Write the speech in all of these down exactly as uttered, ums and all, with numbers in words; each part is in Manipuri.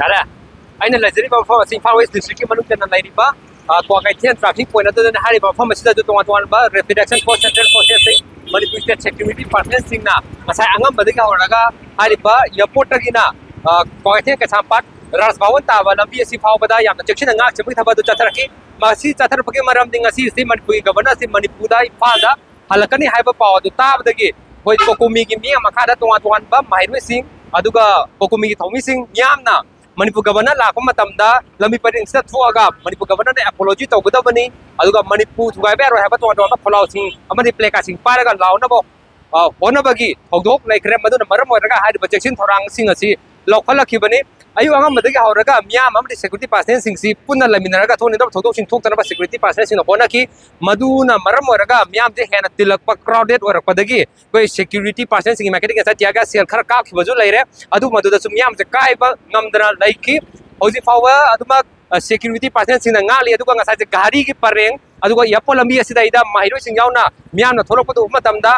ꯌꯥꯔꯦ꯫ ꯑꯩꯅ ꯂꯩꯖꯔꯤꯕ ꯃꯐꯝ ꯑꯁꯤ ꯏꯝꯐꯥꯜ ꯋꯦꯁ ꯗꯤꯁꯇ꯭ꯔꯤꯛꯀꯤ ꯃꯅꯨꯡꯗ ꯂꯩꯔꯤꯕ, ꯑ, ꯀ꯭ꯋꯥꯀꯩꯊꯦꯜ ꯇ꯭ꯔꯥꯐꯤꯛ ꯄꯣꯏꯟꯠ ꯑꯗꯨꯗꯅꯤ꯫ ꯍꯥꯏꯔꯤꯕ ꯃꯐꯝ ꯑꯁꯤꯗꯁꯨ ꯇꯣꯉꯥꯟ ꯇꯣꯉꯥꯟꯕ ꯔꯦꯄꯤꯗꯦꯁꯟ ꯐꯣꯔꯁ, ꯁꯦꯟꯇ꯭ꯔꯦꯜ ꯐꯣꯔꯁꯦꯁꯁꯤꯡ, ꯃꯅꯤꯄꯨꯔ ꯁ꯭ꯇꯦꯠ ꯁꯦꯀ꯭ꯌꯨꯔꯤꯇꯤ ꯄꯥꯔꯁꯅꯦꯜꯁꯤꯡꯅ ꯉꯁꯥꯏ ꯑꯉꯟꯕꯗꯒꯤ ꯍꯧꯔꯒ ꯍꯥꯏꯔꯤꯕ ꯑꯦꯌꯔꯄꯣꯔꯠꯇꯒꯤꯅ, ꯑ, ꯀ꯭ꯋꯥꯀꯩꯊꯦꯜ ꯀꯩꯁꯥꯝꯄꯥꯠ ꯔꯥꯖ ꯚꯋꯟ ꯇꯥꯕ ꯂꯝꯕꯤ ꯑꯁꯤ ꯐꯥꯎꯕꯗ ꯌꯥꯝꯅ ꯆꯦꯛꯁꯤꯟꯅ ꯉꯥꯛ ꯁꯦꯟꯕꯒꯤ ꯊꯕꯛ ꯑꯗꯨ ꯆꯠꯊꯔꯛꯈꯤ꯫ ꯃꯁꯤ ꯆꯠꯊꯔꯛꯄꯒꯤ ꯃꯔꯝꯗꯤ ꯉꯁꯤ ꯑꯁꯤ ꯃꯅꯤꯄꯨꯔꯒꯤ ꯒꯕꯔꯅꯔ ꯑꯁꯤ ꯃꯅꯤꯄꯨꯔꯗ ꯏꯝꯐꯥꯜꯗ ꯍꯜꯂꯛꯀꯅꯤ ꯍꯥꯏꯕ ꯄꯥꯎ ꯑꯗꯨ ꯇꯥꯕꯗꯒꯤ ꯑꯩꯈꯣꯏ ꯀꯣꯀꯣꯃꯤꯒꯤ ꯃꯤꯠꯌꯦꯡ ꯃꯈꯥꯗ ꯇꯣꯉꯥꯟ ꯇꯣꯉꯥꯟꯕ ꯃꯍꯩꯔꯣꯏꯁꯤꯡ, ꯑꯗꯨꯒ ꯀꯣꯀꯣꯃꯤꯒꯤ ꯊꯧꯃꯤꯁꯤꯡ ꯃꯤꯌꯥꯝꯅ ꯃꯅꯤꯄꯨꯔ ꯒꯕꯔꯅꯔ ꯂꯥꯛꯄ ꯃꯇꯝꯗ ꯂꯝꯕꯤ ꯄꯔꯦꯡꯁꯤꯗ ꯊꯣꯛꯑꯒ ꯃꯅꯤꯄꯨꯔ ꯒꯕꯔꯅꯔꯗ ꯑꯦꯄꯣꯂꯣꯖꯤ ꯇꯧꯒꯗꯕꯅꯤ, ꯑꯗꯨꯒ ꯃꯅꯤꯄꯨꯔ ꯊꯨꯒꯥꯏꯕ ꯌꯥꯔꯣꯏ ꯍꯥꯏꯕ ꯇꯣꯉꯥꯟ ꯇꯣꯉꯥꯟꯕ ꯈꯣꯜꯂꯥꯎꯁꯤꯡ ꯑꯃꯗꯤ ꯄ꯭ꯂꯦꯀꯥꯔꯗꯁꯤꯡ ꯄꯥꯏꯔꯒ ꯂꯥꯎꯅꯕ, ꯑ, ꯍꯣꯠꯅꯕꯒꯤ ꯊꯧꯗꯣꯛ ꯂꯩꯈ꯭ꯔꯦ꯫ ꯃꯗꯨꯅ ꯃꯔꯝ ꯑꯣꯏꯔꯒ ꯍꯥꯏꯔꯤꯕ ꯆꯦꯛꯁꯤꯟ ꯊꯧꯔꯥꯡꯁꯤꯡ ꯑꯁꯤ ꯂꯧꯈꯠꯂꯛꯈꯤꯕꯅꯤ꯫ ꯑꯌꯨꯛ ꯑꯉꯟꯕꯗꯒꯤ ꯍꯧꯔꯒ ꯃꯤꯌꯥꯝ ꯑꯃꯗꯤ ꯁꯦꯀ꯭ꯌꯨꯔꯤꯇꯤ ꯄꯥꯔꯁꯅꯦꯜꯁꯤꯡꯁꯤ ꯄꯨꯟꯅ ꯂꯩꯃꯤꯟꯅꯔꯒ ꯊꯣꯛꯅꯤꯡꯗꯕ ꯊꯧꯗꯣꯛꯁꯤꯡ ꯊꯣꯛꯇꯅꯕ ꯁꯦꯀ꯭ꯌꯨꯔꯤꯇꯤ ꯄꯥꯔꯁꯅꯦꯜꯁꯤꯡꯅ ꯍꯣꯠꯅꯈꯤ꯫ ꯃꯗꯨꯅ ꯃꯔꯝ ꯑꯣꯏꯔꯒ ꯃꯤꯌꯥꯝꯁꯦ ꯍꯦꯟꯅ ꯇꯤꯜꯂꯛꯄ, ꯀ꯭ꯔꯥꯎꯗꯦꯗ ꯑꯣꯏꯔꯛꯄꯗꯒꯤ ꯑꯩꯈꯣꯏ ꯁꯦꯀ꯭ꯌꯨꯔꯤꯇꯤ ꯄꯥꯔꯁꯅꯦꯜꯁꯤꯡꯒꯤ ꯃꯥꯏꯀꯩꯗꯒꯤ ꯉꯁꯥꯏ ꯇꯤꯌꯥꯔ ꯒ꯭ꯌꯥꯁ ꯁꯦꯜ ꯈꯔ ꯀꯥꯞꯈꯤꯕꯁꯨ ꯂꯩꯔꯦ꯫ ꯑꯗꯨ ꯃꯗꯨꯗꯁꯨ ꯃꯤꯌꯥꯝꯁꯦ ꯀꯥꯏꯕ ꯉꯝꯗꯅ ꯂꯩꯈꯤ꯫ ꯍꯧꯖꯤꯛ ꯐꯥꯎꯕ ꯑꯗꯨꯃꯛ, ꯑ, ꯁꯦꯀ꯭ꯌꯨꯔꯤꯇꯤ ꯄꯥꯔꯁꯅꯦꯜꯁꯤꯡꯅ ꯉꯥꯛꯂꯤ꯫ ꯑꯗꯨꯒ ꯉꯁꯥꯏꯁꯦ ꯘꯥꯔꯤꯒꯤ ꯄꯔꯦꯡ, ꯑꯗꯨꯒ ꯑꯦꯌꯔꯄꯣꯔꯠ ꯂꯝꯕꯤ ꯑꯁꯤꯗꯩꯗ ꯃꯍꯩꯔꯣꯏꯁꯤꯡ ꯌꯥꯎꯅ ꯃꯤꯌꯥꯝꯅ ꯊꯣꯛꯂꯛꯄꯗ ꯎꯕ ꯃꯇꯝꯗ,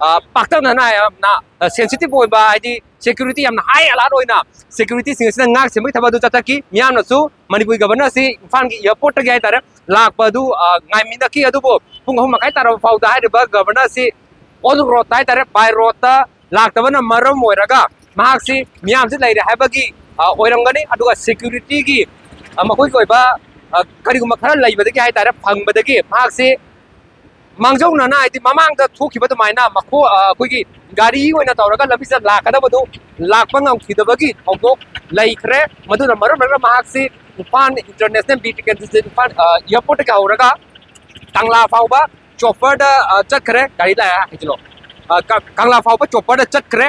ꯑ, ꯄꯥꯛꯇꯛꯅꯅ ꯌꯥꯝꯅ, ꯑ, ꯁꯦꯟꯁꯤꯇꯤꯚ ꯑꯣꯏꯕ, ꯍꯥꯏꯗꯤ ꯁꯦꯀ꯭ꯌꯨꯔꯤꯇꯤ ꯌꯥꯝꯅ ꯍꯥꯏ ꯑꯦꯂꯥꯔꯠ ꯑꯣꯏꯅ ꯁꯦꯀ꯭ꯌꯨꯔꯤꯇꯤꯁꯤꯡ ꯑꯁꯤꯅ ꯉꯥꯛ ꯁꯦꯟꯕꯒꯤ ꯊꯕꯛ ꯑꯗꯨ ꯆꯠꯊꯈꯤ꯫ ꯃꯤꯌꯥꯝꯅꯁꯨ ꯃꯅꯤꯄꯨꯔꯒꯤ ꯒꯕꯔꯅꯔ ꯑꯁꯤ ꯏꯝꯐꯥꯜꯒꯤ ꯑꯦꯌꯔꯄꯣꯔꯠꯇꯒꯤ ꯍꯥꯏꯇꯥꯔꯦ ꯂꯥꯛꯄ ꯑꯗꯨ, ꯑ, ꯉꯥꯏꯃꯤꯟꯅꯈꯤ꯫ ꯑꯗꯨꯕꯨ ꯄꯨꯡ ꯑꯍꯨꯝ ꯃꯈꯥꯏ ꯇꯥꯔꯕ ꯐꯥꯎꯗ ꯍꯥꯏꯔꯤꯕ ꯒꯕꯔꯅꯔ ꯑꯁꯤ ꯑꯣꯟ ꯔꯣꯗ ꯍꯥꯏꯇꯥꯔꯦ, ꯕꯥꯏ ꯔꯣꯗꯇ ꯂꯥꯛꯇꯕꯅ ꯃꯔꯝ ꯑꯣꯏꯔꯒ ꯃꯍꯥꯛꯁꯤ ꯃꯤꯌꯥꯝꯁꯤ ꯂꯩꯔꯦ ꯍꯥꯏꯕꯒꯤ, ꯑ, ꯑꯣꯏꯔꯝꯒꯅꯤ꯫ ꯑꯗꯨꯒ ꯁꯦꯀ꯭ꯌꯨꯔꯤꯇꯤꯒꯤ, ꯑ, ꯃꯈꯣꯏꯒꯤ ꯑꯣꯏꯕ, ꯑ, ꯀꯔꯤꯒꯨꯝꯕ ꯈꯔ ꯂꯩꯕꯗꯒꯤ ꯍꯥꯏꯇꯥꯔꯦ, ꯐꯪꯕꯗꯒꯤ ꯃꯍꯥꯛꯁꯤ ꯃꯥꯡꯖꯧꯅꯅ, ꯍꯥꯏꯗꯤ ꯃꯃꯥꯡꯗ ꯊꯣꯛꯈꯤꯕ ꯑꯗꯨꯃꯥꯏꯅ ꯃꯈꯣ-, ꯑ, ꯑꯩꯈꯣꯏꯒꯤ ꯒꯥꯔꯤ ꯑꯣꯏꯅ ꯇꯧꯔꯒ ꯂꯝꯕꯤꯁꯤꯗ ꯂꯥꯛꯀꯗꯕꯗꯨ ꯂꯥꯛꯄ ꯉꯝꯈꯤꯗꯕꯒꯤ ꯊꯧꯗꯣꯛ ꯂꯩꯈ꯭ꯔꯦ꯫ ꯃꯗꯨꯅ ꯃꯔꯝ ꯑꯣꯏꯔꯒ ꯃꯍꯥꯛꯁꯤ ꯏꯝꯐꯥꯜ ꯏꯟꯇꯔꯅꯦꯁꯅꯦꯜ ꯕꯤ ꯇꯤꯀꯦꯟꯗ꯭ꯔꯖꯤꯠ ꯏꯝꯐꯥꯜ, ꯑ, ꯑꯦꯌꯔꯄꯣꯔꯠꯇꯒꯤ ꯍꯧꯔꯒ ꯀꯪꯂꯥ ꯐꯥꯎꯕ ꯆꯣꯄꯔꯗ, ꯑ, ꯆꯠꯈ꯭ꯔꯦ꯫ ꯒꯥꯔꯤ ꯂꯥꯛꯑꯦ, ꯍꯥꯏꯖꯤꯜꯂꯣ꯫ ꯑ, ꯀ-, ꯀꯪꯂꯥ ꯐꯥꯎꯕ ꯆꯣꯄꯔꯗ ꯆꯠꯈ꯭ꯔꯦ꯫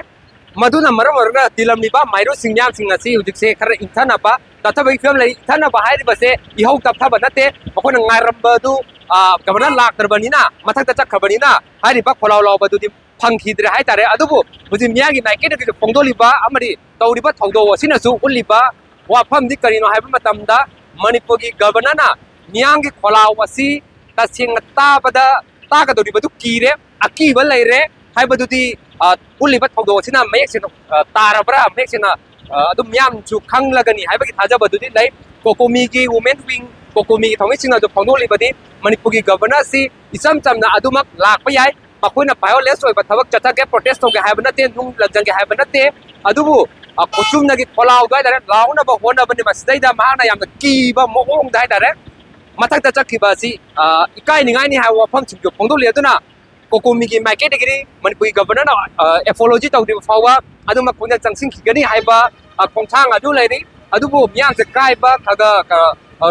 ꯃꯗꯨꯅ ꯃꯔꯝ ꯑꯣꯏꯔꯒ ꯇꯤꯜꯂꯝꯂꯤꯕ ꯃꯍꯩꯔꯣꯏꯁꯤꯡ ꯃꯌꯥꯝꯁꯤꯡ ꯑꯁꯤ ꯍꯧꯖꯤꯛꯁꯦ ꯈꯔ ꯏꯪꯊꯅꯕ, ꯇꯞꯊꯕꯒꯤ ꯐꯤꯕꯝ ꯂꯩ꯫ ꯏꯪꯊꯅꯕ ꯍꯥꯏꯔꯤꯕꯁꯦ ꯏꯍꯧ ꯇꯞꯊꯕ ꯅꯠꯇꯦ꯫ ꯃꯈꯣꯏꯅ ꯉꯥꯏꯔꯝꯕꯗꯨ, ꯑ, ꯒꯕꯔꯅꯔ ꯂꯥꯛꯇ꯭ꯔꯕꯅꯤꯅ, ꯃꯊꯛꯇ ꯆꯠꯈ꯭ꯔꯕꯅꯤꯅ ꯍꯥꯏꯔꯤꯕ ꯈꯣꯜꯂꯥꯎ ꯂꯥꯎꯕꯗꯨꯗꯤ ꯐꯪꯈꯤꯗ꯭ꯔꯦ ꯍꯥꯏꯇꯥꯔꯦ꯫ ꯑꯗꯨꯕꯨ ꯍꯧꯖꯤꯛ ꯃꯤꯌꯥꯝꯒꯤ ꯃꯥꯏꯀꯩꯗꯒꯤꯁꯨ ꯐꯣꯡꯗꯣꯛꯂꯤꯕ ꯑꯃꯗꯤ ꯇꯧꯔꯤꯕ ꯊꯧꯗꯣꯛ ꯑꯁꯤꯅꯁꯨ ꯎꯠꯂꯤꯕ ꯋꯥꯐꯝꯗꯤ ꯀꯔꯤꯅꯣ ꯍꯥꯏꯕ ꯃꯇꯝꯗ, ꯃꯅꯤꯄꯨꯔꯒꯤ ꯒꯕꯔꯅꯔꯅ ꯃꯤꯌꯥꯝꯒꯤ ꯈꯣꯜꯂꯥꯎ ꯑꯁꯤ ꯇꯁꯦꯡꯅ ꯇꯥꯕꯗ ꯇꯥꯒꯗꯧꯔꯤꯕꯗꯨ ꯀꯤꯔꯦ, ꯑꯀꯤꯕ ꯂꯩꯔꯦ ꯍꯥꯏꯕꯗꯨꯗꯤ, ꯑ, ꯎꯠꯂꯤꯕ ꯊꯧꯗꯣꯛ ꯑꯁꯤꯅ ꯃꯌꯦꯛ ꯁꯦꯡꯅ, ꯑ, ꯇꯥꯔꯕ꯭ꯔꯥ, ꯃꯌꯦꯛ ꯁꯦꯡꯅ, ꯑ, ꯑꯗꯨꯝ ꯃꯤꯌꯥꯝꯁꯨ ꯈꯪꯂꯒꯅꯤ ꯍꯥꯏꯕꯒꯤ ꯊꯥꯖꯕꯗꯨꯗꯤ ꯂꯩ꯫ ꯀꯣꯀꯣꯃꯤꯒꯤ ꯋꯨꯃꯦꯟ ꯋꯤꯡ, ꯀꯣꯀꯣꯃꯤꯒꯤ ꯊꯧꯃꯤꯁꯤꯡꯅ ꯑꯗꯨ ꯐꯣꯡꯗꯣꯛꯂꯤꯕꯗꯤ ꯃꯅꯤꯄꯨꯔꯒꯤ ꯒꯕꯔꯅꯔꯁꯤ ꯏꯆꯝ ꯆꯝꯅ ꯑꯗꯨꯃꯛ ꯂꯥꯛꯄ ꯌꯥꯏ, ꯃꯈꯣꯏꯅ ꯚꯥꯏꯑꯣꯂꯦꯟꯁ ꯑꯣꯏꯕ ꯊꯕꯛ ꯆꯠꯊꯒꯦ, ꯄ꯭ꯔꯣꯇꯦꯁ ꯇꯧꯒꯦ ꯍꯥꯏꯕ ꯅꯠꯇꯦ, ꯅꯨꯡ ꯂꯪꯖꯟꯒꯦ ꯍꯥꯏꯕ ꯅꯠꯇꯦ꯫ ꯑꯗꯨꯕꯨ, ꯑ, ꯈꯨꯠꯁꯨꯝꯅꯒꯤ ꯈꯣꯜꯂꯥꯎꯗꯣ ꯍꯥꯏꯇꯥꯔꯦ, ꯂꯥꯎꯅꯕ ꯍꯣꯠꯅꯕꯅꯤ꯫ ꯃꯁꯤꯗꯩꯗ ꯃꯍꯥꯛꯅ ꯌꯥꯝꯅ ꯀꯤꯕ ꯃꯑꯣꯡꯗ ꯍꯥꯏꯇꯥꯔꯦ, ꯃꯊꯛꯇ ꯆꯠꯈꯤꯕ ꯑꯁꯤ, ꯑ, ꯏꯀꯥꯏꯅꯤꯡꯉꯥꯏꯅꯤ ꯍꯥꯏꯕ ꯋꯥꯐꯝꯁꯤꯡꯁꯨ ꯐꯣꯡꯗꯣꯛꯂꯤ꯫ ꯑꯗꯨꯅ ꯀꯣꯀꯣꯃꯤꯒꯤ ꯃꯥꯏꯀꯩꯗꯒꯤꯗꯤ ꯃꯅꯤꯄꯨꯔꯒꯤ ꯒꯕꯔꯅꯔꯅ, ꯑ, ꯑꯦꯄꯣꯂꯣꯖꯤ ꯇꯧꯗ꯭ꯔꯤꯕ ꯐꯥꯎꯕ ꯑꯗꯨꯃꯛ ꯈꯣꯡꯖꯪ ꯆꯪꯁꯤꯟꯈꯤꯒꯅꯤ ꯍꯥꯏꯕ, ꯑ, ꯈꯣꯡꯊꯥꯡ ꯑꯗꯨ ꯂꯩꯔꯤ꯫ ꯑꯗꯨꯕꯨ ꯃꯤꯌꯥꯝꯁꯦ ꯀꯥꯏꯕ ꯈꯔ ꯈꯔ, ꯑ,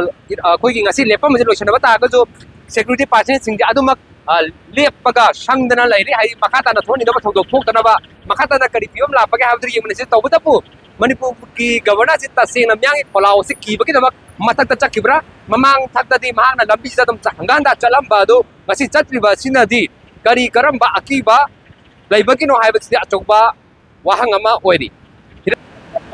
ꯑꯩꯈꯣꯏꯒꯤ ꯉꯁꯤ ꯂꯦꯞꯐꯝ ꯑꯁꯤ ꯂꯣꯏꯁꯤꯟꯅꯕ ꯇꯥꯔꯒꯁꯨ ꯁꯦꯀ꯭ꯌꯨꯔꯤꯇꯤ ꯄꯥꯔꯁꯟꯁꯤꯡꯁꯦ ꯑꯗꯨꯃꯛ, ꯑ, ꯂꯦꯞꯄꯒ ꯁꯪꯗꯅ ꯂꯩꯔꯤ꯫ ꯍꯥꯏꯗꯤ ꯃꯈꯥ ꯇꯥꯅ ꯊꯣꯛꯍꯟꯅꯤꯡꯗꯕ ꯊꯧꯗꯣꯛ ꯊꯣꯛꯇꯅꯕ, ꯃꯈꯥ ꯇꯥꯅ ꯀꯔꯤ ꯐꯤꯕꯝ ꯂꯥꯛꯄꯒꯦ ꯍꯥꯏꯕꯗꯨ ꯌꯦꯡꯃꯤꯟꯅꯁꯤ꯫ ꯇꯧꯕꯇꯕꯨ ꯃꯅꯤꯄꯨꯔꯒꯤ ꯒꯕꯔꯅꯔꯁꯤ ꯇꯁꯦꯡꯅ ꯃꯤꯌꯥꯝꯒꯤ ꯈꯣꯜꯂꯥꯎ ꯑꯁꯤ ꯀꯤꯕꯒꯤꯗꯃꯛ ꯃꯊꯛꯇ ꯆꯠꯈꯤꯕ꯭ꯔꯥ? ꯃꯃꯥꯡ ꯊꯛꯇꯗꯤ ꯃꯍꯥꯛꯅ ꯂꯝꯕꯤꯁꯤꯗ ꯑꯗꯨꯝ ꯆꯠ-, ꯍꯪꯒꯥ ꯍꯟꯗꯥ ꯆꯠꯂꯝꯕ ꯑꯗꯨ ꯉꯁꯤ ꯆꯠꯇ꯭ꯔꯤꯕ ꯑꯁꯤꯅꯗꯤ ꯀꯔꯤ ꯀꯔꯝꯕ ꯑꯀꯤꯕ ꯂꯩꯕꯒꯤꯅꯣ ꯍꯥꯏꯕꯁꯤꯗꯤ ꯑꯆꯧꯕ ꯋꯥꯍꯪ ꯑꯃ ꯑꯣꯏꯔꯤ꯫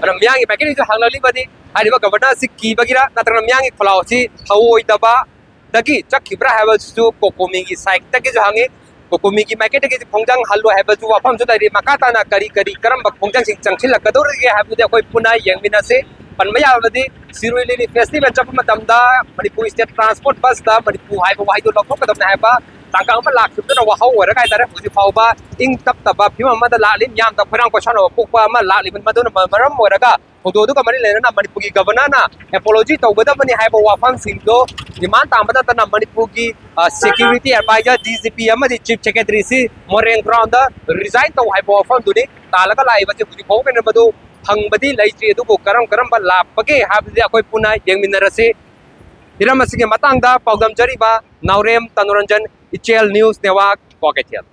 ꯑꯗꯨꯅ ꯃꯤꯌꯥꯝꯒꯤ ꯃꯥꯏꯀꯩꯗꯒꯤꯁꯨ ꯍꯪꯂꯛꯂꯤꯕꯗꯤ ꯍꯥꯏꯔꯤꯕ ꯒꯕꯔꯅꯔ ꯑꯁꯤ ꯀꯤꯕꯒꯤꯔ ꯅꯠꯇ꯭ꯔꯒ ꯃꯤꯌꯥꯝꯒꯤ ꯈꯣꯜꯂꯥꯎ ꯑꯁꯤ ꯊꯧꯑꯣꯏꯗꯕꯗꯒꯤ ꯆꯠꯈꯤꯕ꯭ꯔꯥ ꯍꯥꯏꯕꯁꯤꯁꯨ ꯀꯣꯀꯣꯃꯤꯒꯤ ꯁꯥꯏꯠꯇꯒꯤꯁꯨ ꯍꯪꯉꯤ꯫ ꯀꯣꯀꯣꯃꯤꯒꯤ ꯃꯥꯏꯀꯩꯗꯒꯤ ꯈꯣꯡꯖꯪ ꯍꯜꯂꯣꯏ ꯍꯥꯏꯕꯁꯨ ꯋꯥꯐꯝꯁꯨ ꯂꯩꯔꯤ꯫ ꯃꯈꯥ ꯇꯥꯅ ꯀꯔꯤ ꯀꯔꯤ ꯀꯔꯝꯕ ꯈꯣꯡꯖꯪꯁꯤꯡ ꯆꯪꯁꯤꯜꯂꯛꯀꯗꯧꯔꯤꯒꯦ ꯍꯥꯏꯕꯗꯨꯗꯤ ꯑꯩꯈꯣꯏ ꯄꯨꯟꯅ ꯌꯦꯡꯃꯤꯟꯅꯁꯤ꯫ ꯄꯟꯕ ꯌꯥꯔꯕꯗꯤ ꯁꯤꯔꯣꯏ ꯂꯤꯂꯤ ꯐꯦꯁꯇꯤꯚꯦꯜ ꯆꯠꯄ ꯃꯇꯝꯗ ꯃꯅꯤꯄꯨꯔ ꯁ꯭ꯇꯦꯠ ꯇ꯭ꯔꯥꯟꯁꯄꯣꯔꯠ ꯕꯁꯇ ꯃꯅꯤꯄꯨꯔ ꯍꯥꯏꯕ ꯋꯥꯍꯩꯗꯣ ꯂꯧꯊꯣꯛꯀꯗꯕꯅꯤ ꯍꯥꯏꯕ ꯇꯥꯡꯀꯛ ꯑꯃ ꯂꯥꯛꯈꯤꯕꯗꯨꯅ ꯋꯥꯍꯧ ꯑꯣꯏꯔꯒ ꯍꯥꯏꯇꯥꯔꯦ, ꯍꯧꯖꯤꯛ ꯐꯥꯎꯕ ꯏꯪ ꯇꯞꯇꯕ ꯐꯤꯕꯝ ꯑꯃꯗ ꯂꯥꯛꯂꯤ꯫ ꯃꯤꯌꯥꯝꯗ ꯈꯣꯏꯔꯥꯡ ꯈꯣꯏꯁꯥꯎꯅꯕ ꯄꯣꯛꯄ ꯑꯃ ꯂꯥꯛꯂꯤꯕ, ꯃꯗꯨꯅ ꯃꯔꯝ ꯑꯣꯏꯔꯒ ꯊꯧꯗꯣꯛ ꯑꯗꯨꯒ ꯃꯔꯤ ꯂꯩꯅꯅ ꯃꯅꯤꯄꯨꯔꯒꯤ ꯒꯕꯔꯅꯔꯅ ꯑꯦꯄꯣꯂꯣꯖꯤ ꯇꯧꯒꯗꯕꯅꯤ ꯍꯥꯏꯕ ꯋꯥꯐꯝꯁꯤꯡꯗꯣ ꯗꯤꯃꯥꯟ ꯇꯥꯕ ꯅꯠꯇꯅ ꯃꯅꯤꯄꯨꯔꯒꯤ, ꯑ, security adviser, D G P ꯑꯃꯗꯤ ꯆꯤꯐ ꯁꯦꯀ꯭ꯔꯦꯇꯔꯤꯁꯤ ꯃꯣꯔꯦꯡ ꯒ꯭ꯔꯥꯎꯟꯗ ꯔꯤꯖꯥꯏꯟ ꯇꯧ ꯍꯥꯏꯕ ꯋꯥꯐꯝꯗꯨꯅꯤ ꯇꯥꯜꯂꯒ ꯂꯥꯛꯏꯕꯁꯤ꯫ ꯍꯧꯖꯤꯛ ꯐꯥꯎꯕ ꯑꯣꯏꯅ ꯃꯗꯨ ꯐꯪꯕꯗꯤ ꯂꯩꯇ꯭ꯔꯤ, ꯑꯗꯨꯕꯨ ꯀꯔꯝ ꯀꯔꯝꯕ ꯂꯥꯛꯄꯒꯦ ꯍꯥꯏꯕꯗꯨꯗꯤ ꯑꯩꯈꯣꯏ ꯄꯨꯟꯅ ꯌꯦꯡꯃꯤꯟꯅꯔꯁꯤ꯫ ꯍꯤꯔꯝ ꯑꯁꯤꯒꯤ ꯃꯇꯥꯡꯗ ꯄꯥꯎꯗꯝꯖꯔꯤꯕ ꯅꯥꯎꯔꯦꯝ ꯇꯅꯨꯔꯟꯖꯟ, ꯏꯆꯦꯜ ꯅ꯭ꯌꯨꯁ ꯅꯦꯠꯋꯥꯔꯛ, ꯀ꯭ꯋꯥꯀꯩꯊꯦꯜ꯫